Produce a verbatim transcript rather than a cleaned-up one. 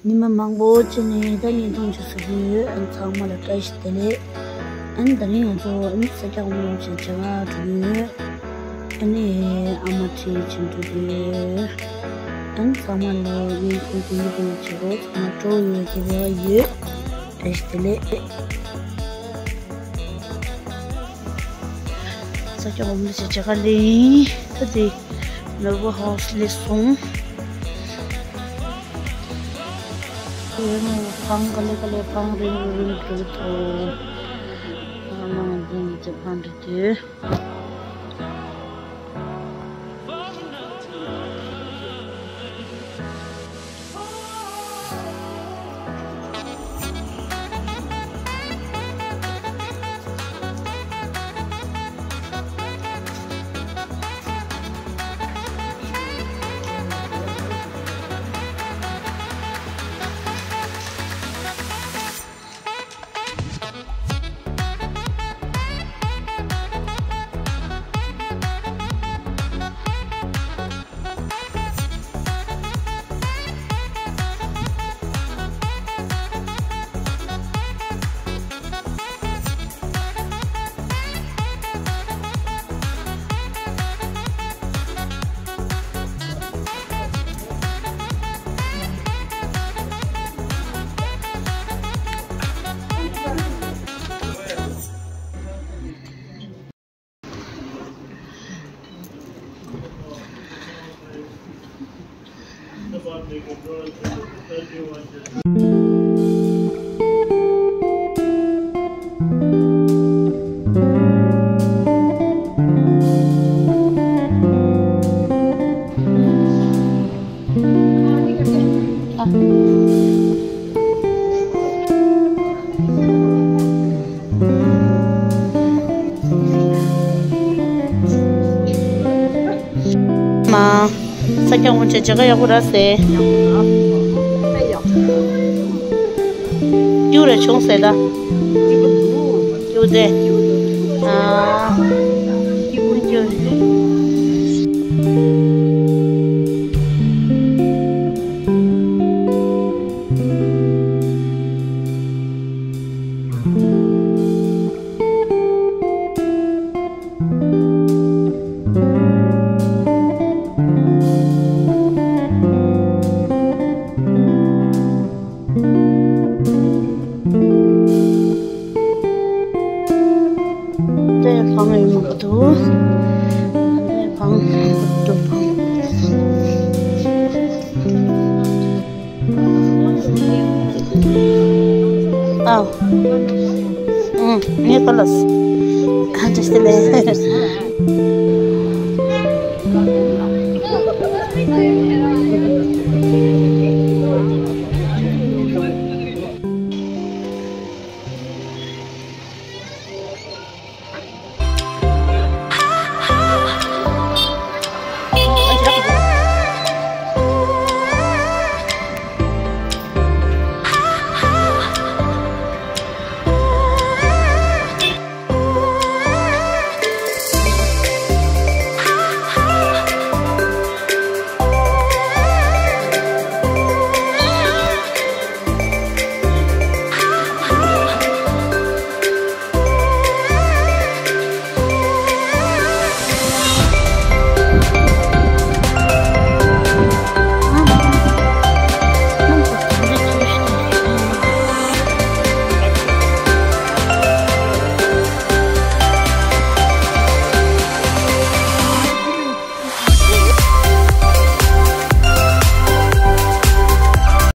ཉི་མ་མང་པོ་ཕྱིན་ནས་ད་བརྙན་ཐུང་ཅིག་བཟོ་གི་ཡོད། ཨ་ནི་ཚང་མ་ལ་བཀྲ་ཤིས་བདེ་ལེགས། ཨ་ནི་ད་རིང་ང་ཚོ་ཨ་ནི་ས་སྐྱ་དགོན་པ་ཆེ་ཆེ་ང་འགྲོ་གི་ཡོད། ཨ་ནི་ཨ་མ་ཁྲིད་ཕྱིན་འགྲོ་གི་ཡོད། ཨ་ནི་ཚང་མ་ལ་བརྙན་ཐུང་དེ་ཡིད་དུ་བྱེད་རོགས། ཚང་མ་སྤྲོ་བོ་ཡོད་ཀྱི་རེ་བ་ཡོད། བཀྲ་ཤིས་བདེ་ལེགས། ས་སྐྱ་དགོན་པ་ཆེ་ཆེ་ཁ་ལེན་ད་དེ་ནོར་བུ་ཧའོ་སི་སླེབས་སོང་། དེ་ནས་ཕང་ག་ལེ་ག་ལེ་ཕང་རིང་རིང་འགྲོ་ཐོ། ཨ་མ་འདི་ནི་ཅི་ཕང་འདྲ་དེ། མ། ས་སྐྱ་དགོན་པ་ཆེ་ཆེ་ཁ་ཡག་པོ་ར་སེ། སྐྱུ་ར་བྱུང་སེ་ད། སྐྱུ་དེ། ཨ། སྐྱུ་སྐྱུ། དེ་བང་ཡིན་མ་གཏོགས། དེ་བང་མ་གཏོགས་བང་། ཨའོ། ཨུང་། ངས་གོ་ལོས། ཨ་ཅེ་སྟེ་ལེ།